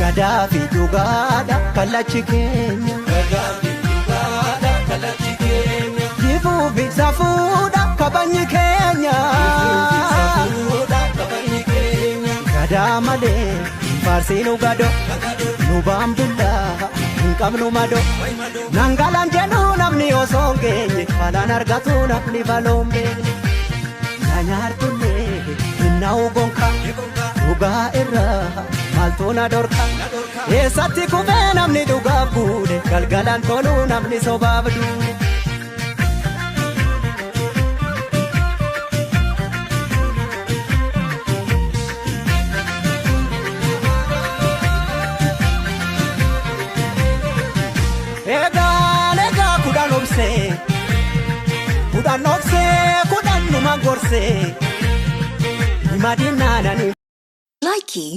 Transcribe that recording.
Gadaa fi dhugaadha kallachi keenya. Jifuu fi safuudha kabajni keenya. Gadaa malee hin faarsiinu gado, nu baambullaa hin qabnu mado. Nangalaan jedhu namni osoo hin geenye, balaan argatu namni baloon beekne. Na nyaartullee hin na'u gonka, dhugaa irraa maaltu na dhorka? Eessatti kufee namni dhugaaf buune, galgalaan toluu namni sobaaf duune. Egaan egaa 10 obsee, 10 obsee, 10 numa gorsee, himadinaananii. Likey.